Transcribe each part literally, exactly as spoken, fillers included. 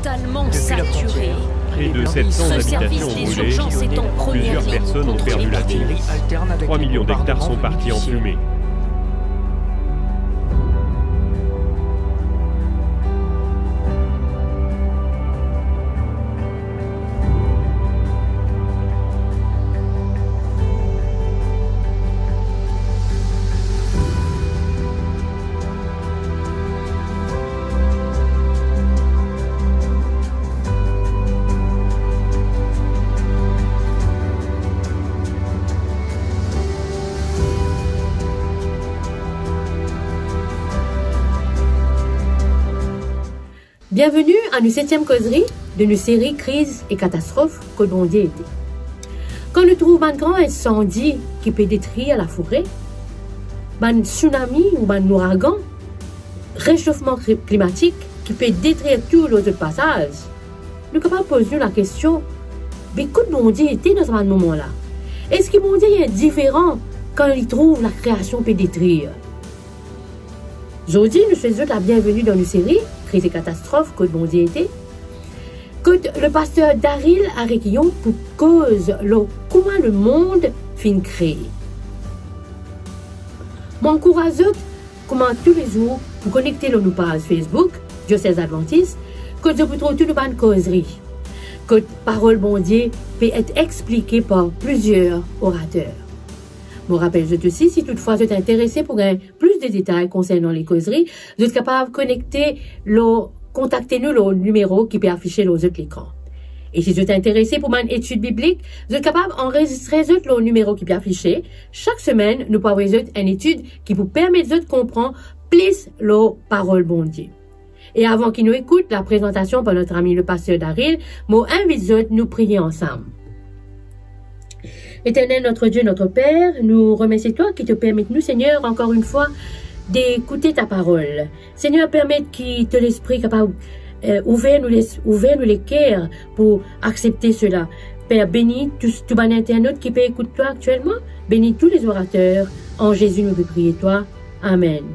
Totalement saturé. Près de sept cents habitations ont brûlé, plusieurs personnes ont perdu la vie. Trois millions d'hectares sont partis en fumée. Bienveni a nou setiem kozri de nou seri Kriz e Katastrof, Kot Bondie Ete. Kan nou trouv bann gran insandi ki pe detrir lafore, bann tsunami ou bann louragan, resofman kli-, klimatik ki pe detrir tou lor zot pasaz, nou kapav poz nou lakestion, be kot Bondie ete dan sa bann moman la? Eski Bondie inn diferan kan li trouv lakreasion pe detrir? Zordi, nou swet zot labienveni dan nou seri Kriz e Katastrof, Kot Bondie Ete, kot lepaster Daryl Arekion pou koz lor kouma lemond finn kree. Mo ankouraz zot, kouma toulezour, pou konekte lor nou paz Facebook, Diocèse Adventiste, kot zot pou trouv tou nou bann kozri, kot parol Bondie pe et explike par plizier orater. Mo rapel zot osi, si toutfwa zot interese pou gagn plis de detay konsernan lekozri, zot kapav konekte lor, kontakte nou lor nimero ki pe afise lor zot lekran. E si zot interese pou bann etid biblik, zot kapav anrezistre zot lor nimero ki pe afise. Sak semenn, nou pou avoy zot enn etid ki pou permet zot konpran plis lor parol Bondie. E avan ki nou ekout laprezantasion par notre ami lepaster Daryl, mo invit zot nou priye ansam. Éternel notre Dieu, notre Père, nous remercions toi qui te permet nous, Seigneur, encore une fois, d'écouter ta parole. Seigneur, permet ki to Lespri kapav, euh, ouver nou les-, ouver nou leker pou aksepte sela. Père, bénis tous, tou bann internautes qui peut écouter toi actuellement. Bénis tous les orateurs. En Jésus, nous te prions, toi. Amen.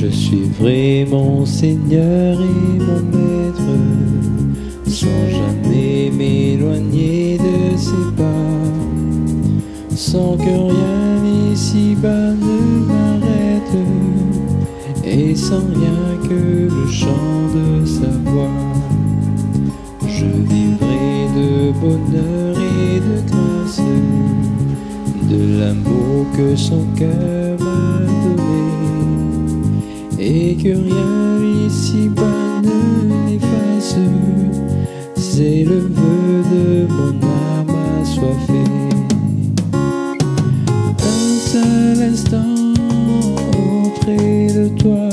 Je suivrai mon Seigneur et mon Maître, sans jamais m'éloigner de ses pas. Sans que rien ici-bas ne m'arrête, et sans rien que le chant de sa voix, je vivrai de bonheur et de grâce, de l'amour que son cœur m'a donné, et que rien ici-bas ne l'efface. C'est le vœu de mon âme assoiffée. Un seul instant auprès de toi,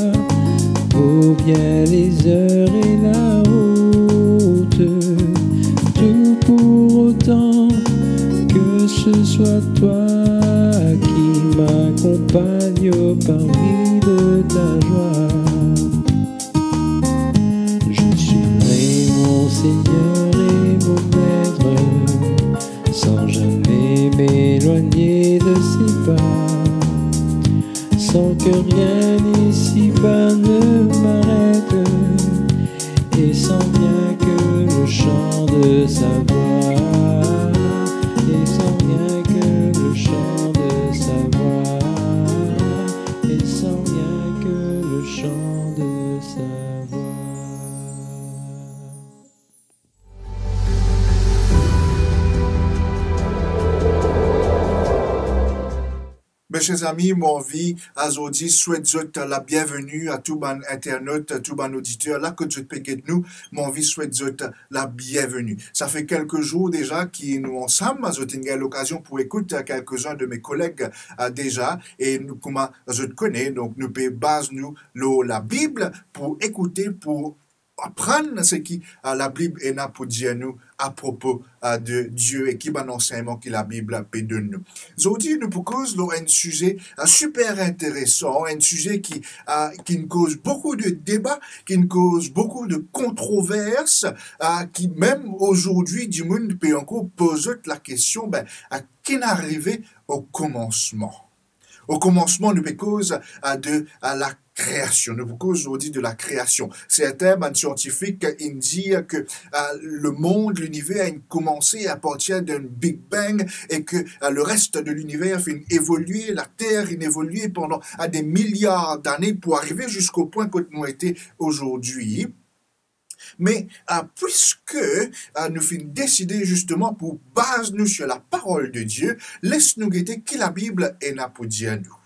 vaut bien les heures et la route. Tout pour autant que ce soit toi qui m'accompagne au parvis de ta joie. Je suivrai mon Seigneur et mon Maître, sans jamais m'éloigner de ses pas. Sans que rien ici-bas ne m'arrête, et sans rien que le chant de sa voix, et sans rien que le chant de sa voix, et sans rien que le chant de sa voix. Mes chers amis, mo anvi azordi swet zot labienveni a tou bann internautes, tou bann oditer la kot zot pe get nou, mo anvi swet zot labienveni. Sa fer kelke zour deza ki nou ansam, zot inn gagn lokazion pou ekout, euh, kelkezin de mes collègues, euh, deza, e nou, kouma zot kone, donk nou pe baz nou lor Labib pou ekoute, pou aprann seki, a, Labib ena pou dir nou apropo, a, de Die e ki bann ansegnman ki Labib pe donn nou. Zordi, nou pou koz lor enn size, a, siper interesan, enn size ki, a, ki'nn koz boukou de deba, ki'nn koz boukou de kontrovers, a, ki mem azordi, dimoun pe ankor poz zot lakestion, be, a, ki'nn arive o komansman? O komansman, nou pe koz, a, de, a, lakreasion. Nou pou koz zordi de lakreasion. Sertin bann siantifik, inn dir ke, a, lemond, liniver inn koumanse apartir d'enn Big Bang e ke, a, leres de liniver finn evolie, later inn evolie pandan, a, de miliar dane pou arive ziska pwin kot nou ete azordi. Me, a, pwiske, a, nou finn deside zisteman pou baz nou sir laparol de Die, les nou gete ki Labib ena pou dir nou.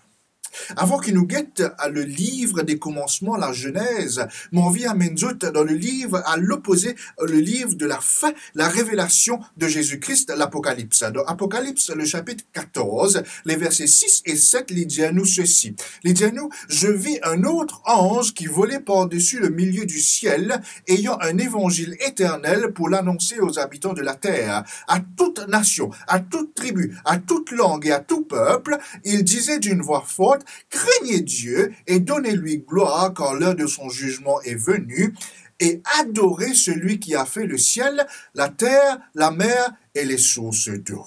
Avan ki nou get, a, le liv de Komansman, Lazenez, mo anvi amenn zot dan le liv a lopoze, le liv de lafin, la revelasion de Zezi Kris, Lapokalips. Dan Apokalips, le sapit katorz, le verse sis e set, li dir nou sesi. Li dir nou, « Je vis un autre ange qui volait par-dessus le milieu du ciel, ayant un évangile éternel pour l'annoncer aux habitants de la terre, à toute nation, à toute tribu, à toute langue et à tout peuple. Il disait d'une voix forte, Craignez Dieu et donnez-lui gloire, car l'heure de son jugement est venue, et adorez celui qui a fait le ciel, la terre, la mer et les sources d'eau. »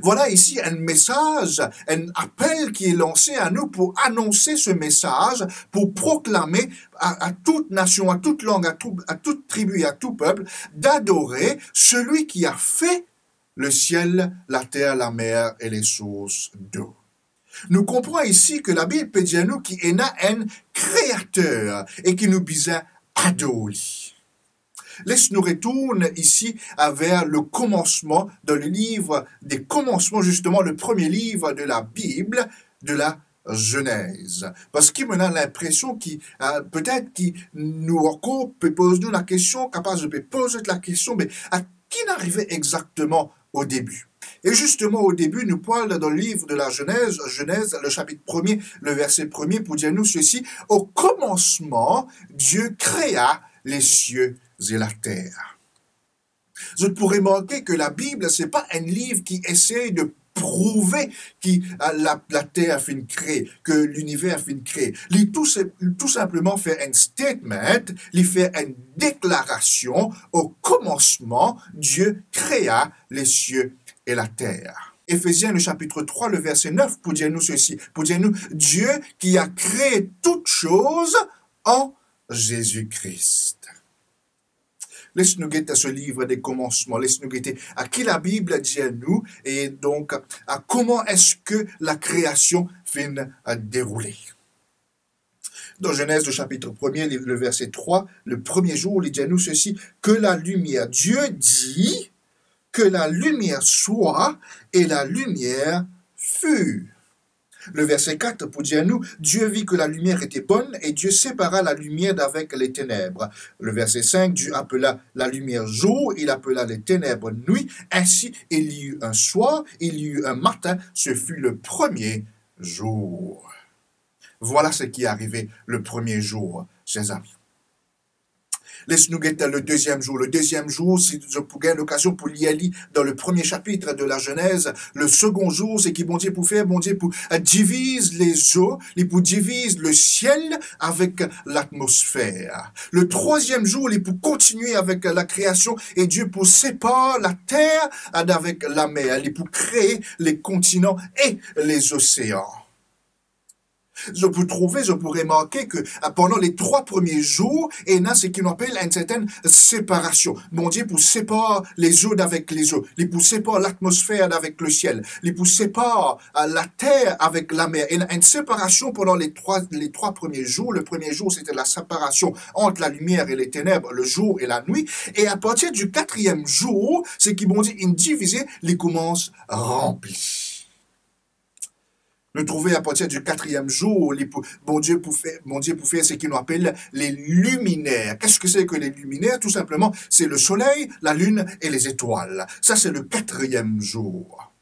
Vwala isi enn mesaz, enn apel ki lanse a nou pou anonse se mesaz, pou proklame a, à toute nation, à toute langue, à tout, à toute tribu et à tout peuple, d'adorer celui qui a fait le ciel, la terre, la mer et les sources d'eau. Nou konpran isi ke Labib pe dir nou ki ena enn kreater e ki nou bizin ador li. Les nou retourn isi a, ver le komansman, dan le liv de Komansman, zisteman le premie liv de Labib, de la Zenez. Parski mo ena linpresion ki, a, petet ki nou ankor pe poz nou lakestion, kapav nou pe poz lakestion, me a ki'nn arive exakteman o debi? E zisteman o debi, nou pou al dan le liv de la Zenez, Zenez, le sapit premie, le verse premie, pou dir nou sesi, « Au commencement, Dieu créa les cieux et la terre. » Zot pou remarke ke Labib, se pa enn liv ki esey de prouve ki, a, la, later finn kree, ke liniver finn kree. Li tou se, tou sinpleman fer enn statement, li fer enn deklarasion, « Au commencement, Dieu créa les cieux et la terre. » Efezien, le sapit trwa, le verse nef, pou dir nou sesi, pou dir nou, « Dieu qui a créé toutes choses en Jésus-Christ. » Les nou gete se liv de Komansman, les nou gete a ki Labib dir nou, e donk, a koman eski lakreasion finn, a, deroule. Dan Zenez, le sapit premie, le, le verse trwa, le premie zour, li dir nou sesi, « Que la lumière, Dieu dit, Que la lumière soit, et la lumière fut. » Le verse kat pou dir nou, « Dieu vit que la lumière était bonne, et Dieu sépara la lumière d'avec les ténèbres. » Le verse sink, « Dieu appela la lumière jour, il appela les ténèbres nuit. Ainsi, il y eut un soir, il y eut un matin, ce fut le premier jour. » Vwala seki arive le premie zour, ser zami. Les nou get le deziem zour. Le deziem zour, si zot pou gagn lokazion pou lir li dan le premie sapit de la Zenez, le segon zour, seki Bondie pou fer, Bondie pou, eh, diviz lezo, li pou diviz lesiel avek latmosfer. Le trwaziem zour, li pou kontigne avek lakreasion e Dieu pou separ later avek lamer. Li pou kree le kontinan e lezosean. Zot pou trouve, zot pou remarke ke, eh, pandan le trwa premie zour, ena seki nou apel enn sertenn separasion. Bondie pou separ lezo avek lezo. Li pou separ latmosfer avek lesiel. Li pou separ, eh, later avek lamer. Ena enn separasion pandan le trwa, le trwa premie zour. Le premie zour, sete la separasion ant lalimier e leteneb, lezour e lanwit. E apartir di katriem zour, seki Bondie inn divize, li koumans ranpli. Nou trouve apartir di katriem zour, li pou, Bondie pou fer, Bondie pou fer seki nou apel le liminer. Qu'est-ce que c'est que les luminaires ? Tout simplement, c'est le soleil, la lune et les étoiles. Ça, c'est le quatrième jour.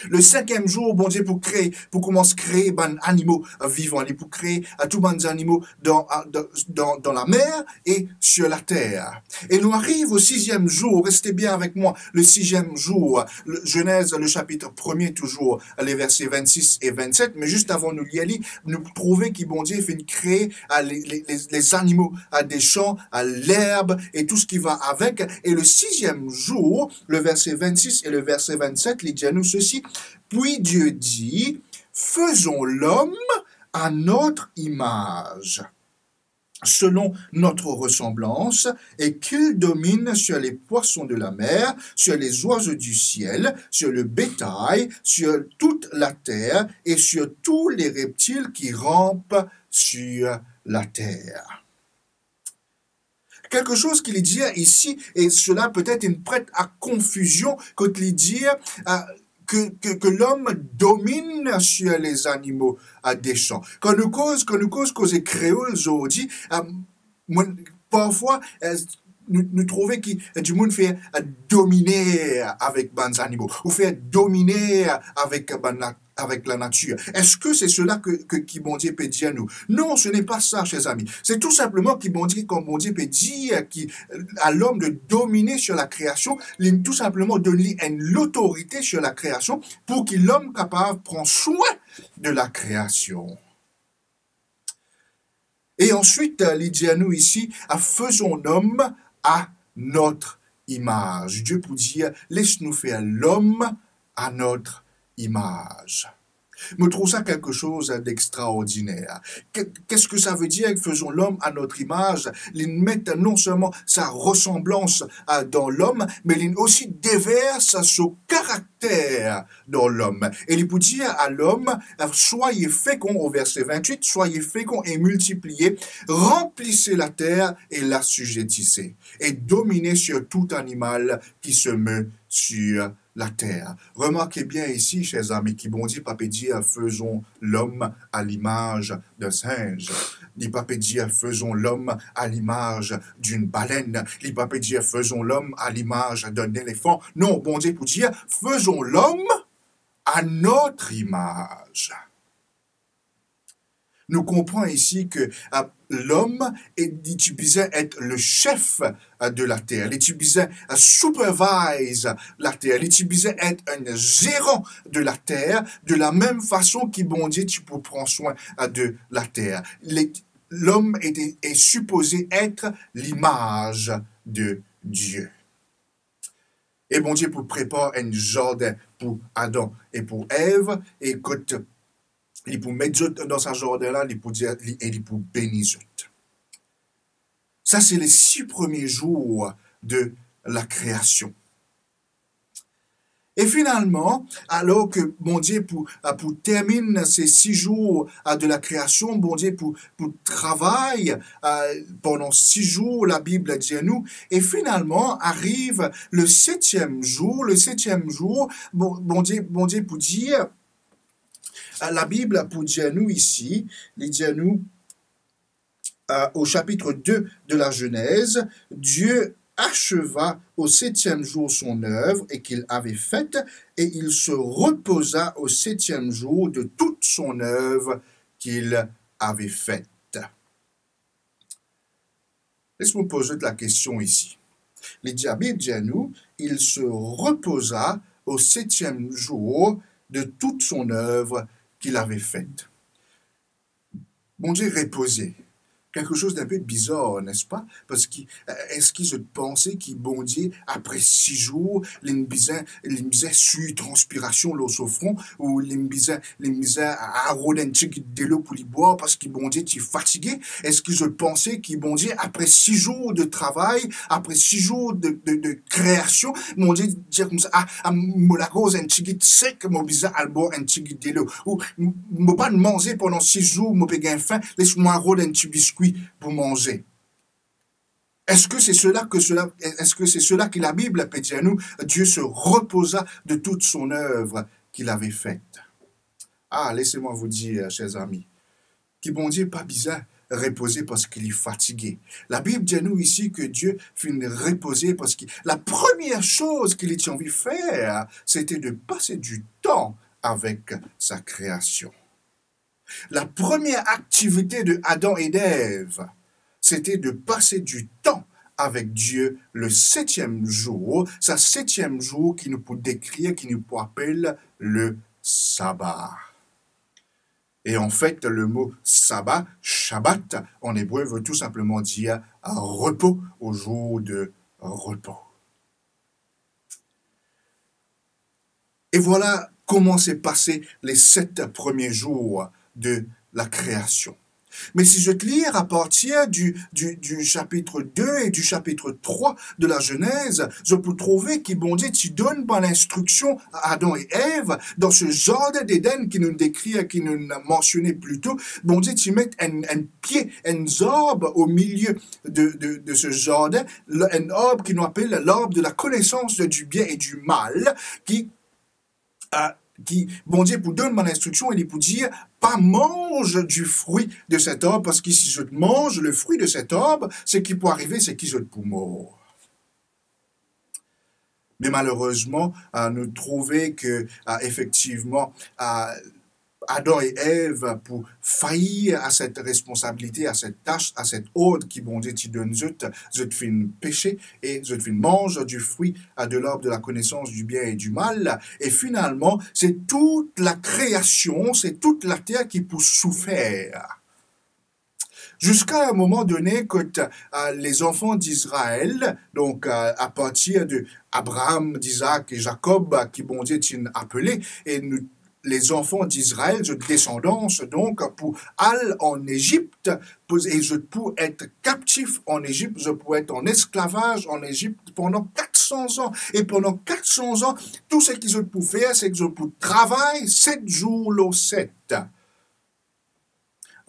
Le cinquième jour, Bondie pou kree, pou koumans kree bann animo, euh, vivan. Li pou kree, euh, tou bann zanimo dan, euh, dan, dan, dan lamer e sir later. E nou ariv o siziem zour, reste bien avek mwa, le siziem zour, le, Genèse, le chapitre premier toujours, les versets vingt-six et vingt-sept, me zis avan nou lir li, nou trouve ki Bondie finn kree, euh, les, les, les, les animaux, euh, des champs, euh, l'herbe et tout ce qui va avec. Et le sixième jour, le verset vingt-six et le verset vingt-sept, li dir nou ceci, puis Dieu dit, faisons l'homme à notre image, selon notre ressemblance, et qu'il domine sur les poissons de la mer, sur les oiseaux du ciel, sur le bétail, sur toute la terre et sur tous les reptiles qui rampent sur la terre. Quelque chose qu'il dit ici, et cela peut-être inn pret à confusion, quand il dit, euh, que, que, que l'homme domine sur les animaux, euh, des champs. Kan nou koz, kan nou koz koze kreol zordi, euh, mwa, parfwa, euh, nou, nou trouve ki, euh, dimoun fer, euh, domine avek bann zanimo, ou fer domine avek bann la, avek lanatir. Eski se sela ke, ke, ki Bondie pe dir nou? Non, ce n'est pas ça, chers amis. C'est tout simplement ki Bondie, kan Bondie pe dir ki, euh, à l'homme de dominer sur la création, li tou sinpleman donn li enn lotorite sur la création pou ki lom kapav pran swin de la création. Et ensuite, euh, li dir nou isi, euh, faisons l'homme à notre image. Dieu pou dir, les nou fer lom à notre image. Mo trouv sa quelque chose d'extraordinaire. Que, qu'est-ce que ça veut dire, faisons l'homme à notre image? Li met non seulement sa ressemblance, euh, dans l'homme, mais li aussi déverse son caractère dans l'homme. Et li pou dir à l'homme, euh, soyez féconds, au verset vingt-huit, soyez féconds et multipliez, remplissez la terre et l'assujettissez, et dominez sur tout animal qui se meut sur la terre. Remarquez bien ici, chers amis, ki Bondie pa pe dir, faisons l'homme à l'image d'un singe. Li pa pe dir, faisons l'homme à l'image d'une baleine. Li pa pe dir, faisons l'homme à l'image d'un éléphant. Non, Bondie pou dir, faisons l'homme à notre image. Nou konpran isi ke, euh, lom, e, li ti bizin et le chef, euh, de la terre. Li ti bizin, euh, supervise la terre. Li ti bizin et un gérant de la terre, de la même façon ki Bondie ti pou pran swin, euh, de la terre. Le, l'homme était, est supposé être l'image de Dieu. E Bondie pou prepar enn zardin pou Adam e pou Ev, e kot li pou met zot dan sa zardin la, li pou dir, li, e li pou beni zot. Sa se les six premiers jours de la création. E finalman, alor ke Bondie pou, pou terminn se sis zour, a, de la kreasion, Bondie pou, pou travay, a, pandan sis zour, Labib dir nou, e finalman, ariv le setiem zour, le setiem zour, Bon-, Bondie, Bondie pou dir, a, Labib pou dir nou isi, li dir nou, euh, au chapitre deux de la Genèse, Dieu acheva au septième jour son œuvre et qu'il avait faite, et il se reposa au septième jour de toute son œuvre qu'il avait faite. Les mo poz zot la kestion isi. Li dir, Labib dir nou, il se reposa au septième jour de toute son œuvre qu'il avait faite. Bondie repoze. Quelque chose d'un peu bizarre, n'est-ce pas? Parski, euh, eski zot panse ki Bondie, apre sis zour, li bizin, li bizin swiy transpirasion lor so fron, ou li bizin, li bizin a-, arod enn tigit delo pou li bwar, parski Bondie ti fatige? Eski zot panse ki Bondie, apre sis zour de travay, apre sis zour de, de, de kreasion, Bondie dir koumsa, "Ah, ah, mo lagorz enn tigit sek, mo bizin al bwar enn tigit delo." Ou, "M-, mo pa'nn manze pandan sis zour, mo pe gagn fin, les mwa rod enn ti biskwi pou manze." Eski se sela ke sela, eski se sela ki Labib pe dir nou, Dieu se reposa de toute son œuvre qu'il avait faite? Ah, laissez-moi vous dire, chers amis, ki Bondie pa bizin repoze parski li fatige. Labib dir nou isi ki Dieu finn repoze parski la première chose ki li ti anvi fer, c'était de passer du temps avec sa création. La première activité de Adam et d'Ève, c'était de passer du temps avec Dieu le septième jour, sa septième jour ki nou pou dekrir, ki nou pou apel le sabbat. Et en fait, le mot sabbat, Shabbat, en hébreu veut tout simplement dire repos, au jour de repos. Et voilà comment s'est passé les sept premiers jours de la création. Mais si zot lir à partir du, du, du chapitre deux et du chapitre trois de la Genèse, zot pou trouve ki Bondie ti donn bann instriksion a Adam et Ève dan se jardin d'Éden ki nou dekrir, ki nou mansione pli to. Bondie ti met enn, enn pie, enn zarb au milieu de, de, de ce jardin, le, enn arb ki nou apel l'arbre de la connaissance du bien et du mal, ki, euh, ki Bondie pou donn bann instriksion e li pou dir, pa manz du fruit de cet arbre, parski si zot manz le fruit de cet arbre, seki pou arive, seki zot pou mor. Me malerezman, euh, nou trouve ki, euh, efektivman, euh, Adam e Ève pou fair a set responsabilite, a set tas, a set ord ki Bondie ti donn zot, zot finn pese e zot finn manz du fruit, euh, de l'arbre de la connaissance du bien et du mal. E finalman, se tout la kreasion, se tout later ki pou soufer. Ziska enn moman done, kot, euh, les enfants d'Israël, donk, euh, à partir de Abraham, d'Isaac et Jacob, euh, ki Bondie ti apele, e nou, les enfants d'Israël, zot desandans, donk, pou al an Ezipt, pou, e zot pou et kaptif an Ezipt, zot pou et an esklavaz an Ezipt pandan kat san an. E pandan kat san an, tou seki zot pou fer, se ki zot pou travay set zour lor set.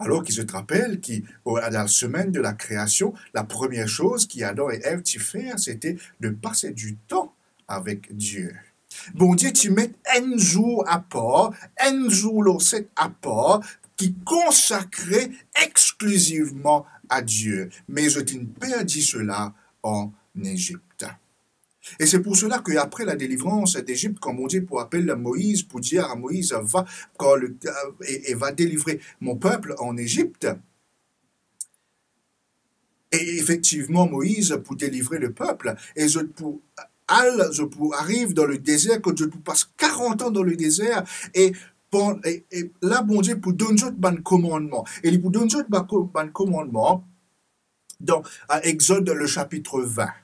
Alor ki zot rapel ki, o, dan la semaine de la création, la première chose ki Adam e Ève ti fer, c'était de passer du temps avec Dieu. Bondie ti met enn zour apar, enn zour lor set apar, ki konsakre exklisivman a Dieu. Me zot inn perdi sela an Ezipt. E se pou sela ki apre la delivrans d'Ezipt, kan Bondie pou apel Moïse, pou dir a Moïse, va, kan le, e, e va delivre mon pep an Ezipt. E efektivman, Moïse pou delivre le pep, e zot pou al, zot pou ariv dan le dezer, kot zot pou pas karant an dan le dezer, e pan-, e, e la Bondie pou donn zot bann komannman. E li pou donn zot bann ko-, bann komannman dan, a Exode, le chapitre vingt.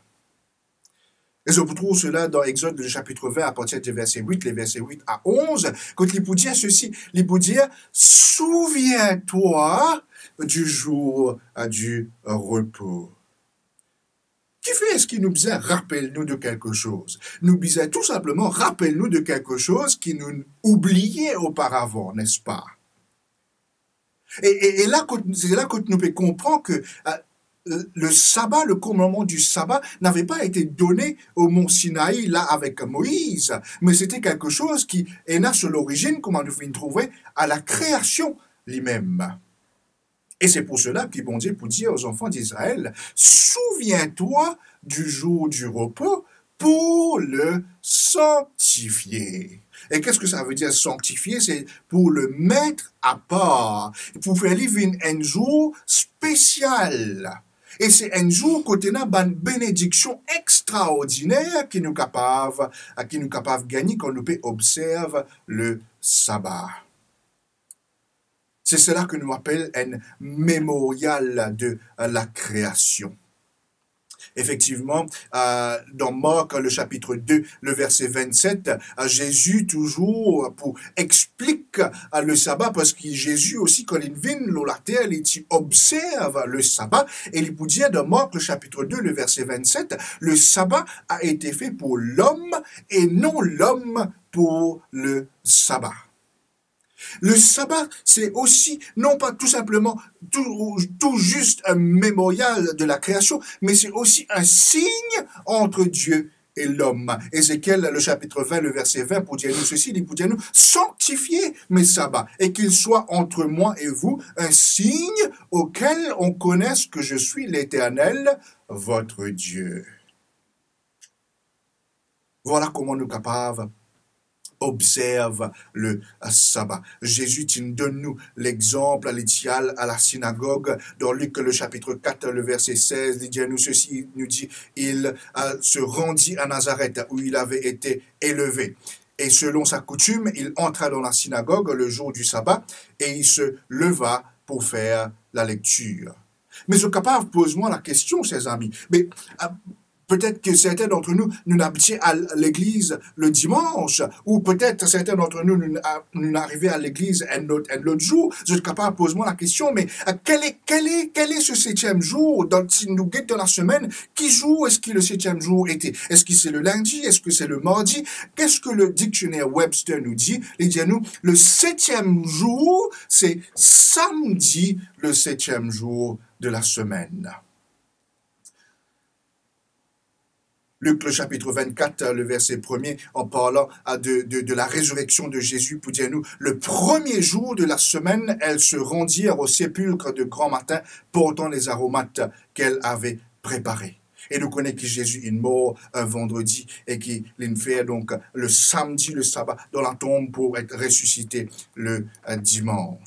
E zot pou trouv sela dan Exode, le chapitre vingt, à partir du verset huit, les versets huit à onze, kot li pou dir sesi, li pou dir, souviens-toi du jour, euh, du repos. Kifer eski nou bizin rapel nou de quelque chose? Nou bizin tou sinpleman rapel nou de quelque chose ki nou oubliye oparavan, n'est-ce pas? E, e, e la kot, se la kot nou pe konpran ki, euh, le sabbat, le commandement du sabbat n'avait pas été donné au mont Sinaï, là, avec Moïse, mais c'était quelque chose qui, ena so lorizinn, kouma nou finn trouve, à la création li-même. Et c'est pour cela que Bondie pou dir aux enfants d'Israël, souviens-toi du jour du repos pour le sanctifier. Et qu'est-ce que ça veut dire sanctifier? C'est pour le mettre à part, pou fer li vinn enn zour spesial. E se enn zour kot ena bann benediksion extraordiner ki nou kapav, ki nou kapav gagne kan nou pe observ le sabbat. Se sela ki nou apel enn mémorial de la création. Efektivman, euh, dan Mark, le chapitre deux, le verset vingt-sept, euh, Zezi touzour pou explik, euh, le sabbat, parski Zezi osi, kan li vinn lor later, li ti observ le sabbat, e li pou dir dan Mark, le chapitre deux, le verset vingt-sept, le sabbat a été fait pour l'homme et non l'homme pour le sabbat. Le sabbat, c'est aussi, non pas tout simplement, tout, tout juste un mémorial de la création, mais c'est aussi un signe entre Dieu et l'homme. Ézéchiel, le chapitre vingt, le verset vingt, pou dir nou sesi, li pou dir nou, sanctifiez mes sabbats, et qu'il soit entre moi et vous un signe auquel on connaisse que je suis l'Éternel, votre Dieu. Vwala kouma nou kapav observ le saba. Zezi ti donn nou lexanp, li ti al a la sinagog. Dan Lik, le chapitre quatre, le verset seize, li dir nou sesi, li dir, il, euh, se rendit à Nazareth, où il avait été élevé. Et selon sa coutume, il entra dans la synagogue le jour du sabbat et il se leva pour faire la lecture. Me zot kapav poz mwa lakestion, ser zami. Me, euh, petet ki sertin d'antre nou, nou abitie al legliz le dimans, ou petet sertin d'antre nou, nou, nou arive al legliz enn lot, enn lot zour. Zot kapav poz mwa lakestion, me, euh, quel est, quel est, quel est ce septième jour? Dan, si nou get dan lasemenn, ki zour eski le septième jour était? Est-ce que c'est le lundi? Est-ce que c'est le mardi? Qu'est-ce que le dictionnaire Webster nous dit? Li dir nou, le septième jour, c'est samedi, le septième jour de la semaine. Luc, le chapitre vingt-quatre, le verset premier, en parlant, euh, de, de, de la résurrection de Jésus, pou dir nou, le premier jour de la semaine, elles se rendirent au sépulcre de grand matin, portant les aromates qu'elles avaient préparés. E nou kone ki Zezi inn mor, euh, vandredi e ki linn fer, donk, le samedi, le sabbat, dan latonm pou et resisite le, euh, dimans.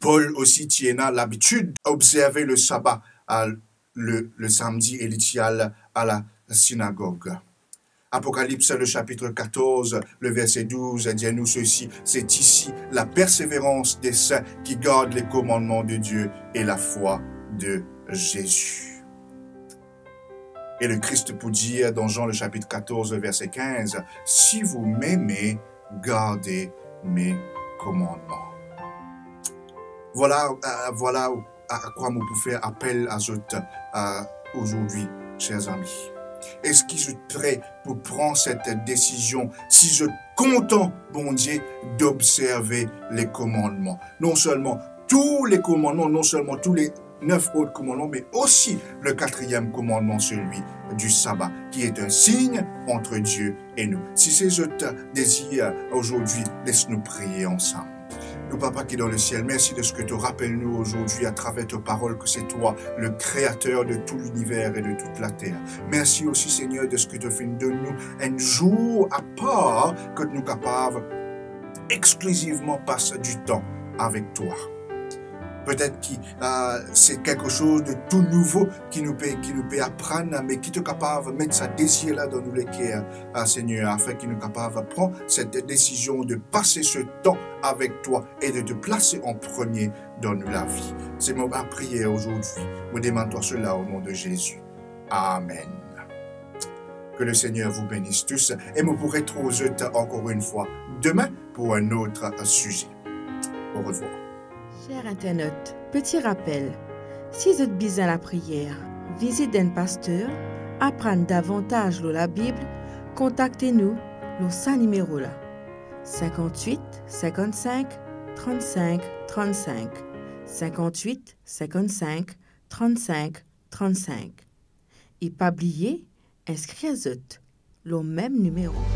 Pol osi ti ena labitid observe le saba, euh, le, le samedi e li ti al a la sinagog. Apokalips, le chapitre quatorze, le verset douze, dir nou sesi, c'est ici la persévérance des saints qui gardent les commandements de Dieu et la foi de Jésus. Et le Christ pou dir dan Jean le chapitre quatorze, le verset quinze, si vous m'aimez, gardez mes commandements. Vwala, euh, vwala a, a kwa mo pou fer apel a zot, euh, aujourd'hui, chers amis. Eski zot pre pou pran set desizion, si zot kontan Bondie, d'observe les commandements? Non selman tou le komannman, non selman tou le nef ot komannman, me osi le quatrième commandement, celui du sabbat, qui est un signe entre Dieu et nous. Si se zot dezir aujourd'hui, les nou priye ansam. Nou Papa ki dan le siel, mersi deski to rapel nou aujourd'hui à travers ta parole que c'est toi le créateur de tout l'univers et de toute la terre. Mersi osi, Segner, deski to finn donn nou enn zour apar kot nou kapav exklizivman pas ditan avek twa. Petet ki, euh, se kiksoz de tou nouvo ki nou pe, ki nou pe aprann, me ki to kapav met sa dezir la dan nou leker, euh, Segner, afin ki nou kapav pran set desizion de pase se tan avek twa e de te plase an premie dan nou lavi. Se mo lapriyer aujourd'hui. Mo demann twa sela au nom de Jésus. Amen. Que le Seigneur vous bénisse tous et mo pou retrouv zot encore une fois demain pour un autre sujet. Au revoir. Cher internaute, petit rappel, si zot bizin lapriyer, vizit enn paster, aprann davantaz lor Labib, kontakte nou lor sa nimero la, cinquante-huit cinquante-cinq trente-cinq trente-cinq, cinquante-huit cinquante-cinq trente-cinq trente-cinq. E pa bliye inskrir zot lor mem nimero.